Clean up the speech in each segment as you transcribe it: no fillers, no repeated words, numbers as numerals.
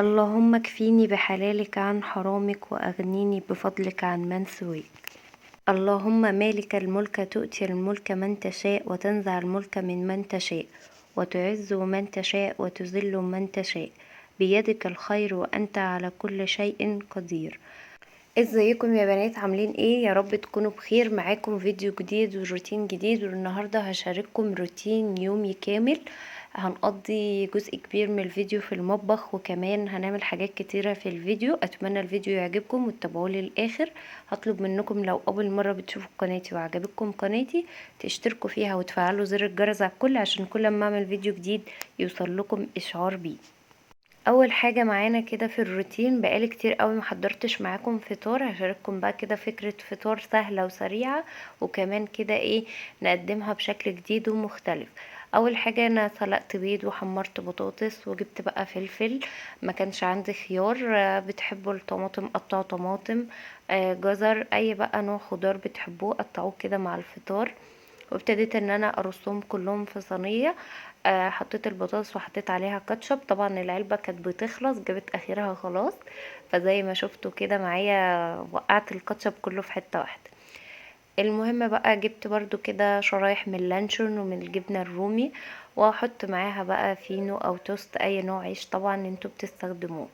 اللهم اكفيني بحلالك عن حرامك وأغنيني بفضلك عن من سواك. اللهم مالك الملك تؤتي الملك من تشاء وتنزع الملك من من تشاء وتعز من تشاء وتذل من تشاء، بيدك الخير وأنت على كل شيء قدير. ازيكم يا بنات، عاملين ايه؟ يا رب تكونوا بخير. معاكم فيديو جديد وروتين جديد، والنهارده هشارككم روتين يومي كامل. هنقضي جزء كبير من الفيديو في المطبخ، وكمان هنعمل حاجات كتيرة في الفيديو. اتمنى الفيديو يعجبكم وتتابعوه للاخر. هطلب منكم لو اول مرة بتشوفوا قناتي وعجبتكم قناتي تشتركوا فيها وتفعلوا زر الجرس على الكل، عشان كل ما اعمل فيديو جديد يوصل لكم اشعار بيه. اول حاجة معانا كده في الروتين، بقالي كتير قوي ما حضرتش معاكم فطار، هشارككم بقى كده فكرة فطار سهلة وسريعة، وكمان كده ايه نقدمها بشكل جديد ومختلف. اول حاجة انا سلقت بيض وحمرت بطاطس، وجبت بقى فلفل، ما كانش عندي خيار، بتحبوا الطماطم قطعوا طماطم، جزر، اي بقى نوع خضار بتحبوه قطعوه كده مع الفطار. وابتديت ان انا ارصهم كلهم في صينية. حطيت البطاطس وحطيت عليها كاتشب، طبعا العلبة كانت بتخلص، جابت اخرها خلاص، فزي ما شفتوا كده معايا وقعت الكاتشب كله في حتة واحدة. المهم بقى جبت برضو كده شرايح من اللانشون ومن الجبنة الرومي، واحط معاها بقى فينو او توست، اي نوع عيش طبعا انتوا بتستخدموه.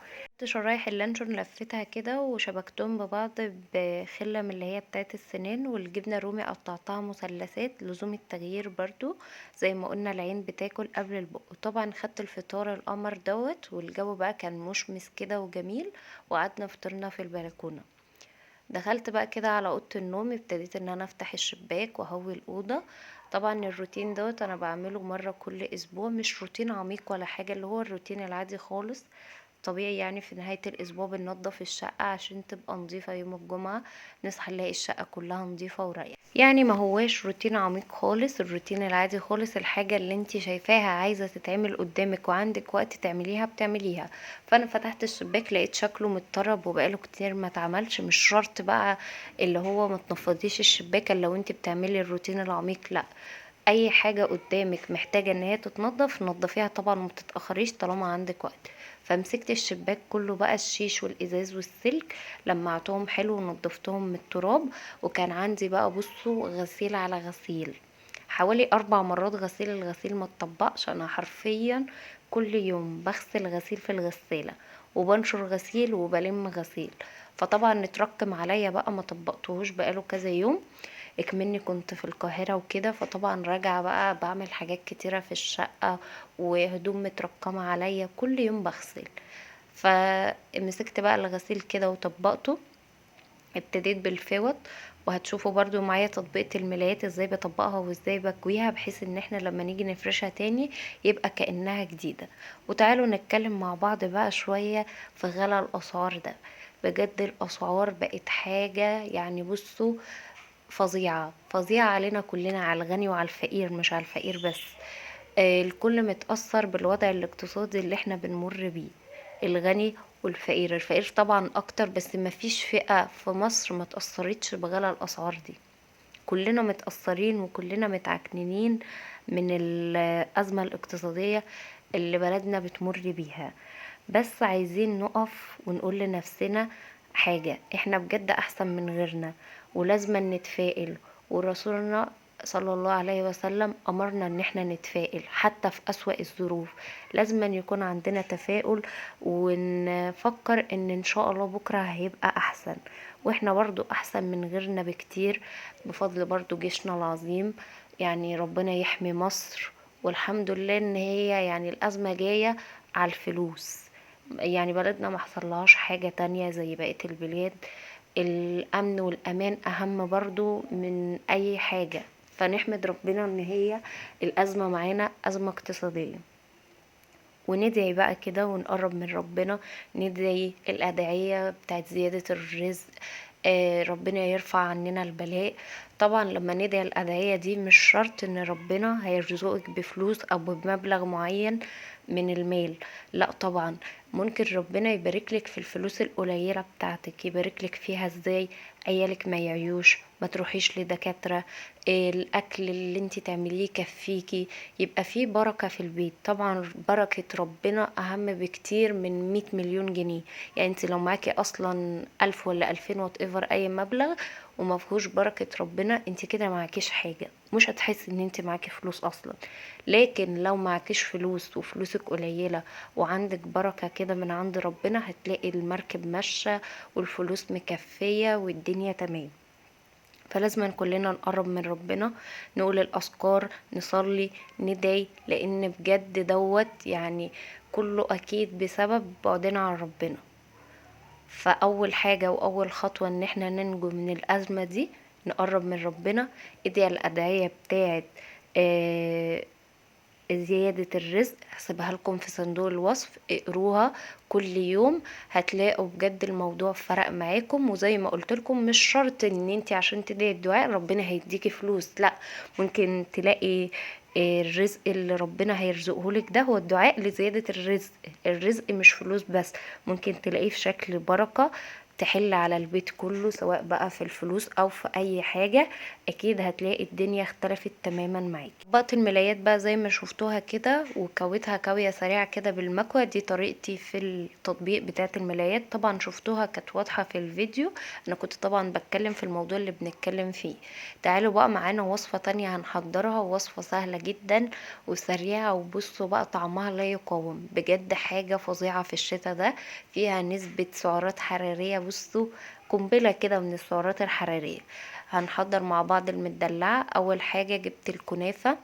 شرايح اللانشون لفتها كده وشبكتهم ببعض بخلة من اللي هي بتاعت السنان، والجبنة الرومي قطعتها مثلثات لزوم التغيير برضو، زي ما قلنا العين بتاكل قبل البق. وطبعا خدت الفطار القمر دوت، والجو بقى كان مشمس كده وجميل، وقعدنا فطرنا في البلكونة. دخلت بقى كده على اوضة النوم، ابتديت ان انا افتح الشباك واهوي الاوضة. طبعا الروتين دوت انا بعمله مرة كل اسبوع، مش روتين عميق ولا حاجة، اللي هو الروتين العادي خالص طبيعي. في نهاية الاسبوع بننظف الشقة عشان تبقى نظيفة، يوم الجمعة نصحى نلاقي الشقة كلها نظيفة ورايقه. ما هواش روتين عميق خالص، الروتين العادي خالص، الحاجة اللي انت شايفاها عايزه تتعمل قدامك وعندك وقت تعمليها بتعمليها. فانا فتحت الشباك لقيت شكله متطرب وبقاله كتير ما اتعملش. مش شرط بقى اللي هو ما تنفضيش الشباك الا لو انت بتعملي الروتين العميق، لا، اي حاجة قدامك محتاجه ان هي تتنظف نظفيها طبعا، وما تتاخريش طالما عندك وقت. فمسكت الشباك كله بقى، الشيش والازاز والسلك، لمعتهم حلو ونضفتهم من التراب. وكان عندي بقى بصوا غسيل على غسيل، حوالي 4 مرات غسيل. الغسيل ما اتطبقش، انا حرفيا كل يوم بغسل غسيل في الغسالة، وبنشر غسيل، وبلم غسيل. فطبعا اتركم عليا بقى، ما طبقتهوش بقاله كذا يوم، اكمني كنت في القاهرة وكده. فطبعا راجعة بقى بعمل حاجات كتيرة في الشقة، وهدوم متركمة عليا، كل يوم بغسل. فمسكت بقى الغسيل كده وطبقته. ابتديت بالفوط، وهتشوفوا برضو معايا تطبيقة الملايات ازاي بطبقها وازاي بكويها، بحيث ان احنا لما نيجي نفرشها تاني يبقى كأنها جديدة. وتعالوا نتكلم مع بعض بقى شوية في غلا الأسعار ده. بجد الأسعار بقت حاجة بصوا فظيعة، فظيعة علينا كلنا، على الغني وعلى الفقير، مش على الفقير بس. الكل متأثر بالوضع الاقتصادي اللي احنا بنمر بيه، الغني والفقير. الفقير طبعا اكتر، بس ما فيش فئة في مصر ما تأثرتش بغلاء الاسعار دي. كلنا متأثرين وكلنا متعكننين من الأزمة الاقتصادية اللي بلدنا بتمر بيها. بس عايزين نقف ونقول لنفسنا حاجة، احنا بجد احسن من غيرنا، ولازم نتفائل. ورسولنا صلى الله عليه وسلم امرنا ان احنا نتفائل حتى في اسوأ الظروف. لازم يكون عندنا تفاؤل ونفكر ان شاء الله بكرة هيبقى احسن، واحنا برضو احسن من غيرنا بكتير بفضل برضو جيشنا العظيم. ربنا يحمي مصر، والحمد لله ان هي الازمة جاية على الفلوس، بلدنا ما حصلهاش حاجة تانية زي بقية البلاد. الامن والامان اهم برضو من اي حاجة، فنحمد ربنا ان هي الازمة معانا ازمة اقتصادية. وندعي بقى كده ونقرب من ربنا، ندعي الادعية بتاعت زيادة الرزق، ربنا يرفع عننا البلاء. طبعا لما ندعي الادعية دي مش شرط ان ربنا هيرزقك بفلوس او بمبلغ معين من المال، لا طبعا ممكن ربنا يبارك لك في الفلوس القليلة بتاعتك. يبارك لك فيها ازاي؟ عيالك ما يعيوش، ما تروحيش لدكاترة، الاكل اللي انت تعمليه يكفيكي، يبقى فيه بركة في البيت. طبعا بركة ربنا اهم بكتير من 100 مليون جنيه. يعني انت لو معاكي اصلا 1000 ولا 2000 whatever اي مبلغ وما فيهوش بركة ربنا، انت كده معكيش حاجة، مش هتحسي ان انت معاكي فلوس اصلا. لكن لو معكيش فلوس وفلوسك قليلة وعندك بركة كده من عند ربنا، هتلاقي المركب ماشية والفلوس مكفية والدنيا تمام. فلازم كلنا نقرب من ربنا، نقول الأذكار، نصلي، ندعي، لأن بجد دوت يعني كله أكيد بسبب بعدنا عن ربنا. فأول حاجة وأول خطوة إن احنا ننجو من الأزمة دي نقرب من ربنا. ادعي الأدعية بتاعت زيادة الرزق، هسيبها لكم في صندوق الوصف، اقروها كل يوم، هتلاقوا بجد الموضوع فرق معاكم. وزي ما قلت لكم مش شرط ان انت عشان تدعي الدعاء ربنا هيديكي فلوس، لا، ممكن تلاقي الرزق اللي ربنا هيرزقه لك ده هو الدعاء لزيادة الرزق. الرزق مش فلوس بس، ممكن تلاقيه في شكل بركة تحل على البيت كله، سواء بقى في الفلوس او في اي حاجة. اكيد هتلاقي الدنيا اختلفت تماما معاكي. طبقت الملايات بقى زي ما شفتوها كده، وكويتها كوية سريعة كده بالمكوى. دي طريقتي في التطبيق بتاعت الملايات، طبعا شفتوها كانت واضحة في الفيديو، انا كنت طبعا بتكلم في الموضوع اللي بنتكلم فيه. تعالوا بقى معانا وصفة تانية هنحضرها، وصفة سهلة جدا وسريعة، وبصوا بقى طعمها لا يقاوم، بجد حاجة فظيعة في الشتاء ده، فيها نسبة سعرات حرارية بصوا قنبلة كده من السعرات الحرارية. هنحضر مع بعض المدلعة. اول حاجة جبت الكنافة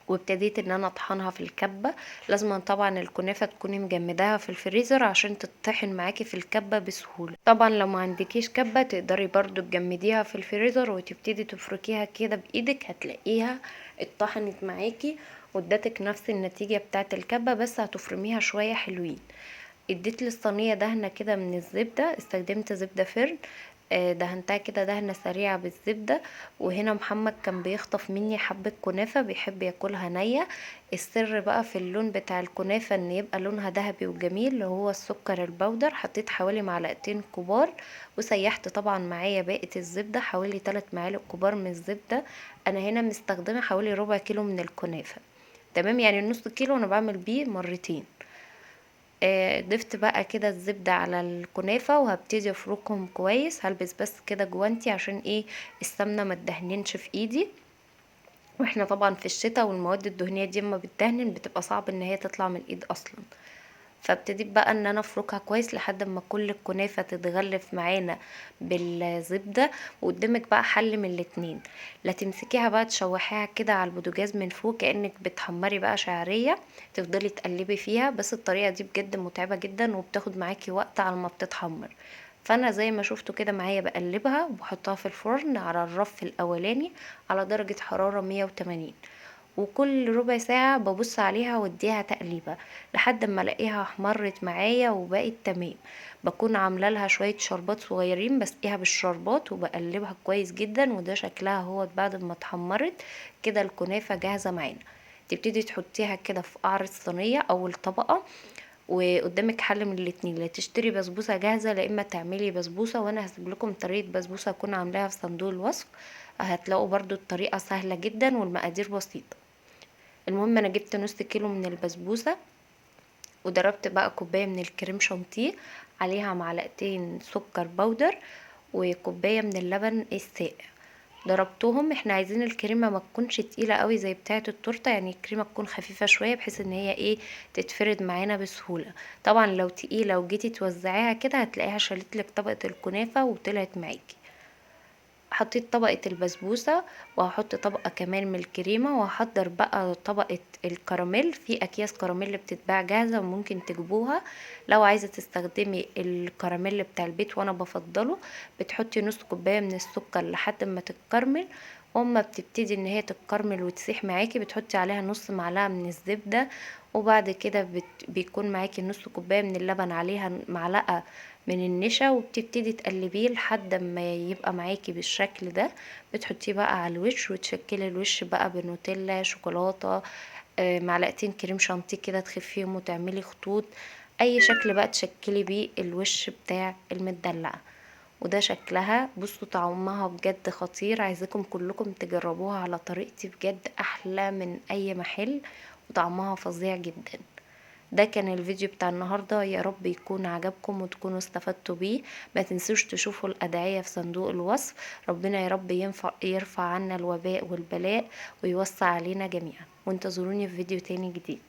وابتديت ان انا اطحنها في الكبة. لازم طبعا الكنافة تكوني مجمداها في الفريزر عشان تطحن معاكي في الكبة بسهولة. طبعا لو ما عندكيش كبة تقدري برضو تجمديها في الفريزر وتبتدي تفركيها كده بايدك، هتلاقيها اتطحنت معاكي وادتك نفس النتيجة بتاعت الكبة، بس هتفرميها شوية حلوين. اديت للصينية دهنة كده من الزبدة، استخدمت زبدة فرن، دهنتها كده دهنة سريعة بالزبدة. وهنا محمد كان بيخطف مني حبة كنافة، بيحب ياكلها نية. السر بقى في اللون بتاع الكنافة ان يبقى لونها ذهبي وجميل، اللي هو السكر البودر. حطيت حوالي معلقتين كبار، وسيحت طبعا معايا باقي الزبدة حوالي 3 معالق كبار من الزبدة. انا هنا مستخدمة حوالي ربع كيلو من الكنافة، تمام، يعني النص كيلو انا بعمل بيه مرتين. ضفت بقى كده الزبدة على الكنافة وهبتدي افركهم كويس. هلبس بس كده جوانتي عشان ايه السمنة ما تدهننش في ايدي، واحنا طبعا في الشتاء والمواد الدهنية دي اما بتدهنن بتبقى صعب ان هي تطلع من الايد اصلا. فابتديت بقى ان انا افركها كويس لحد ما كل الكنافة تتغلف معانا بالزبدة. وقدامك بقى حل من الاتنين، لا تمسكيها بقى تشوحيها كده على البوتاجاز من فوق كأنك بتحمري بقى شعرية، تفضلي تقلبي فيها، بس الطريقة دي بجد متعبة جدا وبتاخد معاكي وقت على ما بتتحمر. فانا زي ما شفتوا كده معايا بقلبها وبحطها في الفرن على الرف الاولاني على درجة حرارة 180، وكل ربع ساعة ببص عليها واديها تقليبة لحد ما الاقيها احمرت معايا وبقت تمام. بكون عامله لها شوية شربات صغيرين، بسقيها بالشربات وبقلبها كويس جدا، وده شكلها هو بعد ما اتحمرت كده. الكنافة جاهزة معانا. تبتدي تحطيها كده في قعر الصينية اول طبقة، وقدامك حل من الاتنين، لا تشتري بسبوسة جاهزة لا اما تعملي بسبوسة، وانا هسيب لكم طريقة بسبوسة اكون عاملاها في صندوق الوصف، هتلاقوا برضو الطريقة سهلة جدا والمقادير بسيطة. المهم انا جبت نص كيلو من البسبوسة، وضربت بقى كوباية من الكريم شانتيه عليها معلقتين سكر بودر وكوباية من اللبن الساقع، ضربتهم. احنا عايزين الكريمة ما تكونش تقيلة قوي زي بتاعة التورتة، يعني الكريمة تكون خفيفة شوية بحيث ان هي ايه تتفرد معانا بسهولة. طبعا لو تقيلة وجيتي توزعيها كده هتلاقيها شالت لك طبقة الكنافة وطلعت معاكي. حطيت طبقة البسبوسة وهحط طبقة كمان من الكريمة، وهحضر بقى طبقة الكراميل. في اكياس كراميل بتتباع جاهزة وممكن تجيبوها لو عايزة تستخدمي الكراميل بتاع البيت، وانا بفضله. بتحطي نص كوباية من السكر لحد ما تتكرمل، واما بتبتدي ان هي تتكرمل وتسيح معاكي بتحطي عليها نص معلقة من الزبدة، وبعد كده بيكون معاكي نص كوباية من اللبن عليها معلقة من النشا، وبتبتدي تقلبيه لحد ما يبقى معاكي بالشكل ده. بتحطيه بقى على الوش وتشكلي الوش بقى بنوتيلا، شوكولاتة، معلقتين كريم شانتيه كده تخفيهم وتعملي خطوط. اي شكل بقى تشكلي بيه الوش بتاع المدلعة. وده شكلها، بصوا طعمها بجد خطير، عايزاكم كلكم تجربوها على طريقتي، بجد احلى من اي محل وطعمها فظيع جدا. ده كان الفيديو بتاع النهاردة، يا رب يكون عجبكم وتكونوا استفدتوا بيه. ما تنسوش تشوفوا الأدعية في صندوق الوصف. ربنا يا رب يرفع عنا الوباء والبلاء ويوسع علينا جميعا، وانتظروني في فيديو تاني جديد.